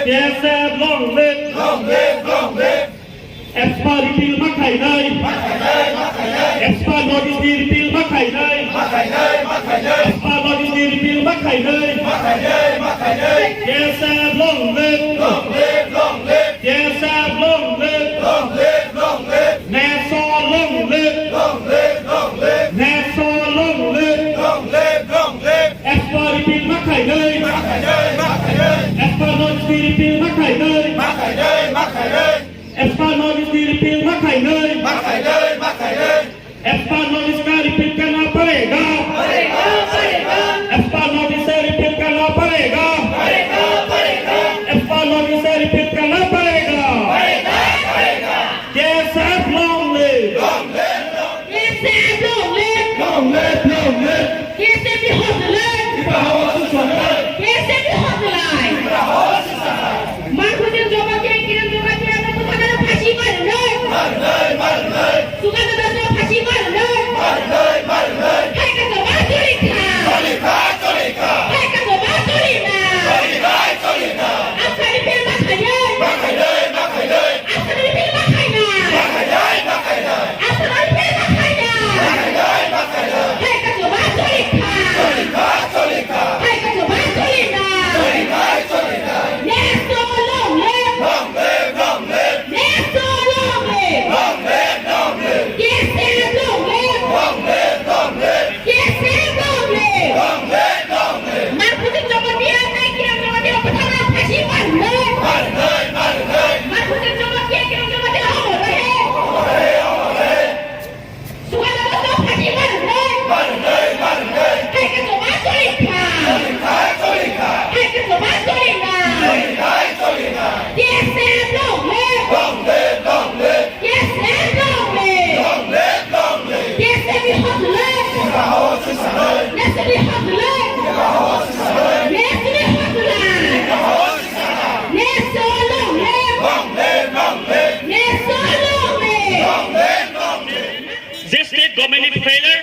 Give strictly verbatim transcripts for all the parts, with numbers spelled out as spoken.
K S F long live! Long live! Long live! Expire repeal ma khainai! Ma khainai! Ma khainai! Expire notice ni repeal ma khainai! Ma khainai! Ma khainai! Expire notice ni repeal ma khainai! Ma khainai! Ma khainai! K S F long live! Long live! Long live! K S F long live! Long live! Long live! Neso long live! Long live! Long live! Neso long live! Long live! Long live! Expire repeal ma khainai! Ma khainai! Ma khainai! Expire notice ni repeal ma khainai! Ma khainai! Ma khainai! Expire notice ni repeal ma khainai! Ma khainai! Ma khainai! Expire notice ka repeal karna padega! Padega! Padega! Expire notice se repeal karna padega! Padega! Padega! Expire notice se repeal karna padega! Padega! Padega! K S F long live! Long live! Long live! K S F long live! Long live! Long live! K S F ni hot live! Tiprasa hot live! K S F ni hot live! Tiprasa hot live! Markhunjwng Jamatia, Kiran Jamatia no bwtharnai, phasi ma rwnai. Ma rwnai, ma rwnai. Sugandha Das no phasi ma rwnai. Ma rwnai, ma rwnai. Hai khe joma choli kha. Choli kha, choli kha. Hai khe joma choli na. Choli kha, choli kha. Aswk ni repeal ma khainai. Ma khainai, ma khainai. Aswk ni repeal ma khainai. Ma khainai, ma khainai. Aswk ni repeal ma khainai. Ma khainai, ma khainai. Hai khe joma choli kha. Choli kha, choli kha. Hai khe joma choli na. Choli kha, choli kha. Neso long live! Long live, long live! Neso long live! Long live, long live! K S F long live! Long live, long live! K S F long live! Long live, long live! Markhunjwng Jamatia, Kiran Jamatia bwtharnai, phasi ma rwnai! Ma rwnai, ma rwnai! Markhunjwng Jamatia, Kiran Jamatia, amar rahe! Amar rahe, amar rahe! Sugandha Das no phasi ma rwnai. Ma rwnai, ma rwnai. Hai khe joma choli kha. Choli kha, choli kha. Hai khe joma choli na. Choli kha, choli kha. K S F long live. Long live, long live. K S F long live. Long live, long live. K S F ni hot live. Tiprasa hot live. Neso ni hot live. Tiprasa hot live. Neso ni hot live. Tiprasa hot live. Neso long live. Long live, long live. Neso long live. Long live, long live. This state government is failure,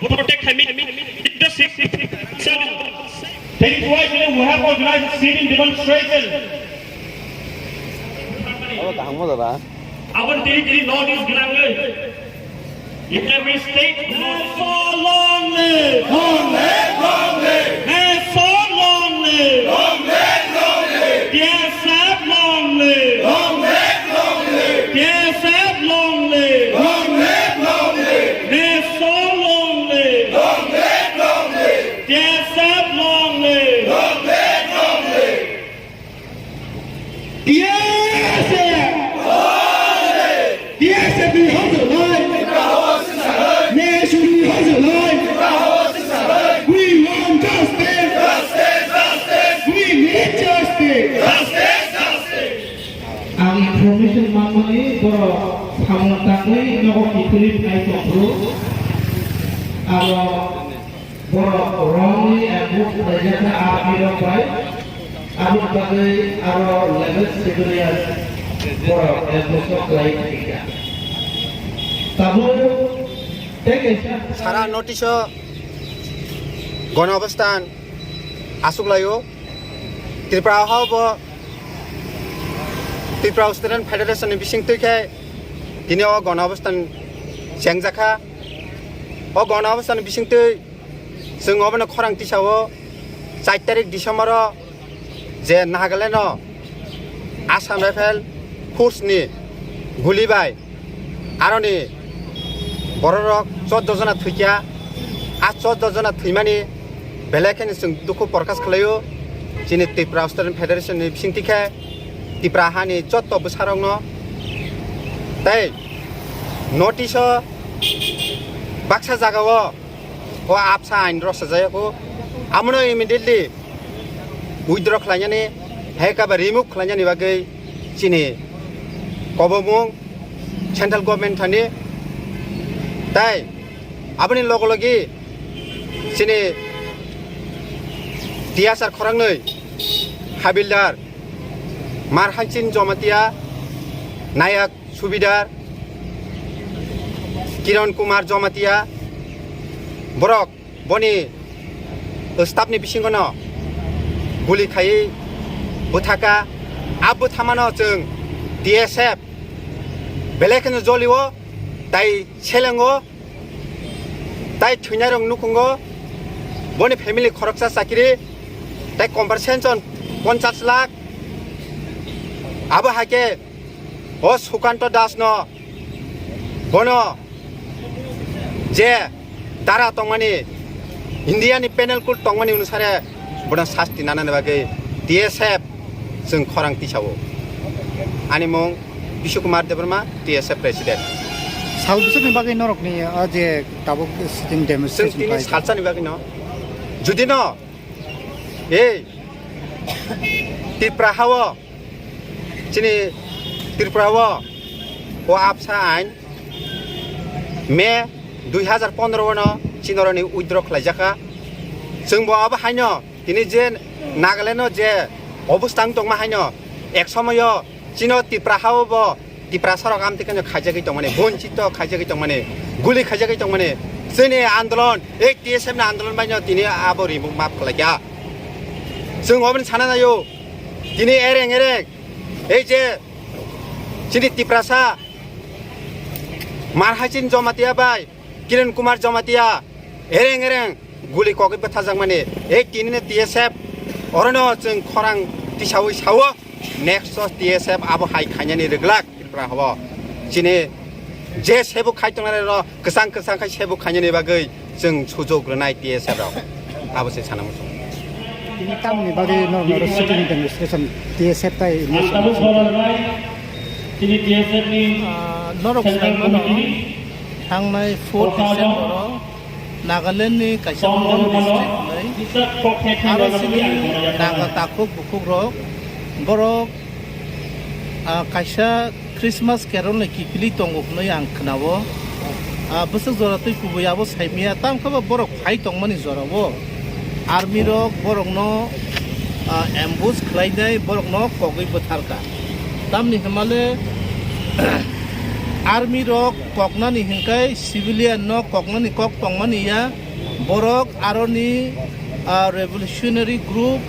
protect khaimi leadership. That is why today we have organized a sitting demonstration. Abo kaham mo dada. Aboni tini tini North East gwnangwi in every state. Neso long live! Long live, long live! Neso long live! Long live, long live! K S F long live! Long live, long live! K S F long live! Long live, long live! Neso long live! Long live, long live! K S F long live! Long live, long live! T S F! T S F ni hojolai! Nation ni hojolai! We want justice! We need justice! Ang information manmani borok samung tangwi nogo kiphilwi phai tongphuru. Aro borok wrongly ambush khlaijak kha army rok bai. Aboni bagwi aro eleven civilian borok ambush khlai thangkha. Tabuk tei kaisa sara notice o gono obostan asuk laio. Tripura o bo Tripura Student Federation ni bising twi khe tini o gono obostan chengjakha. O gono obostan ni bising twi chwng obono khorang tisao char tarik December o je Nagaland o Assam Rifle Force ni guli bai aroni bororok chordo jona thwikha. A chordo jona thwimani belai kheno chwng dukhu porkash khlaio chini Tripura Student Federation ni bisingtwi khe Tripura hani jotto bwsarokno. Tei notice o baksa jagao o apsa ain rok sajayakho, amono immediately withdraw khlainani, hai khe ba remove khlainani bagwi chini kobomung central government thani. Tai aboni logo logi chini T S R khorang nwi habildar Marhanchin Jamatia, Nayak Subidar, Kiran Kumar Jamatia, borok boni staff ni bisingo no guli khaiwi bwthaka. Abo thamano chwng T S F belai kheno jolio, tai selengo, tai thwinairok nukhungo, boni family khoroksa chakiri, tai compensation ponchash lakh. Abo hai khe o Sukanto Das no bono je dara tongmani, India ni penal code tongmani onusare bono sasti nanani bagwi T S F chwng khorang tisao. Ani mung Bishu Kumar Debbarma, T S F president. Sal bwswkni bagwi norokni o je tabuk sitting chwng demonstration tini khlai salsani bagwino, judino ei Tripura hao, chini Tripura o, o apsa ain May dui hazar pondro o no chinoroni withdraw khlaijaka. Chwngbo abo haino tini je Nagaland o je obostha wng tongma haino ek somoyo chino Tripura hao bo Tiprasa rok amtwi kheno khaijagwi tongmani, bonchito khaijagwi tongmani, guli khaijagwi tongmani. Chini andolon, ei T S F ni andolon baino tini abo rimung map khlaikha. Chwng oboni sana naio, tini ereng ereng ei je chini Tiprasa Marhasing Jamatia bai Kiran Kumar Jamatia ereng ereng guli kogwi bwtharjakmani, ei tinino T S F orono chwng khorang tisawi sao, next o T S F abo hai khainani rwglak Tripura hao. Chini je sebuk khai tongnai rok kwchang kwchang khai sebuk khainani bagwi chwng sujuk rwnai T S F rok. Abo se sana muchung. Tini tamni bagwi norok norok sitting demonstration T S F tai Ang tabuk khobor rwnai, chini T S F ni Ah, norok central saimano, committee ni thangnai four December o Nagaland ni kaisa Kong Mon Dharma no district ni Isaac Kokhe aro Khairano chini ang gwnang Naga takhuk bukhuk rok borok, ah, kaisa Christmas carol ni kiphilwi tongo hwnwi ang khwnao. Ah, bwswk jora twi kubui abo saimaya, tamo khe bo borok phai tongmani jorao army rok borokno, ah, ambush khlainai, borokno kogwi bwtharkha. Tamni hwnmale army rok koknani hwnkhai civilian no koknani kok tongmani ya, borok aroni, ah, revolutionary group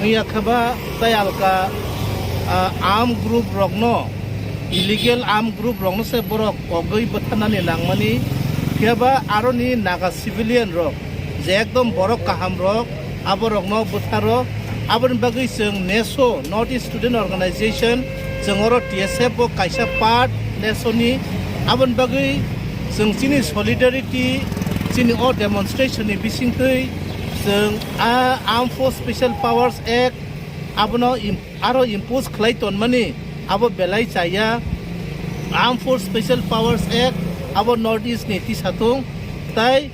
wngya khe ba tei alka, ah, arm group rokno, illegal arm group rokno se borok kogwi bwtharnani nangmani, phiya ba aroni Naga civilian rok je ekdom borok kaham rok, aborokno bwtharo. Aboni bagwi chwng neso, North East Student Organization, chwng oro T S F bo kaisa part neso ni. Aboni bagwi chwng chini solidarity, chini o demonstration ni bisingtwi chwng a Armed Force Special Powers Act abono im-, aro impose khlai tonmani abo belai chaya. Armed Force Special Powers Act abo North East ni tisa thung, tai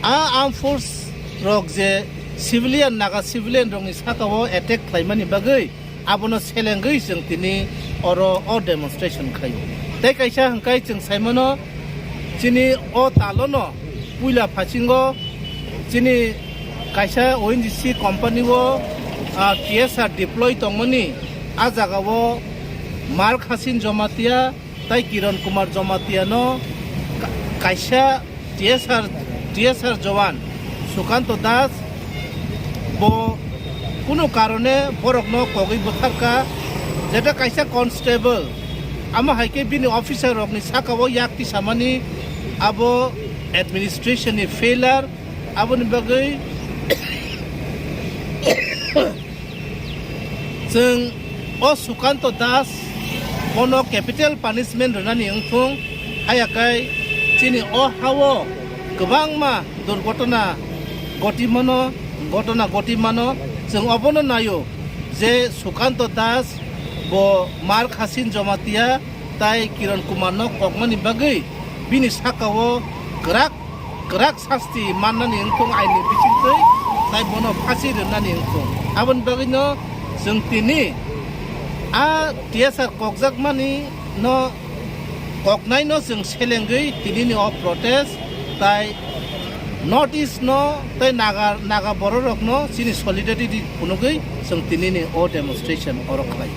a armed force rok je civilian, Naga civilian rokni sakao attack khlaimani bagwi abono selengwi chwng tini oro o demonstration khlaio. Tei kaisa hwnkhe chwng saimano chini o talono puila phasingo chini kaisa O N G C company o, ah, T S R deploy tongmani a jagao Mark Hasin Jomatia tai Kiran Kumar Jomatia no ka-, kaisa T S R, T S R Jowan Sukanto Das bo kunu karone borokno kogwi bwtharkha, jeta kaisa constable, amo hai khe bini officer rokni sakao yak tisamani abo administration ni failure, aboni bagwi chwng o Sukanto Das bono capital punishment rwnani wngthung, haya kai chini o hao kwbangma durgotona goti mano, gotona goti mano, chwng obono naio je Sukanto Das bo Mark Hasin Jomatia tai Kiran Kumar no kokmani bagwi bini sakao kwrak kwrak sasti mannani wngthung aini bisingtwi, tai bono phasi rwnani wngthung. Aboni bagwino chwng tini a T S R kokjakmani no koknaino chwng selengwi tinini o protest tai North East no tai Naga, Naga bororokno chini solidarity phunugwi chwng tinini o demonstration oro khlai.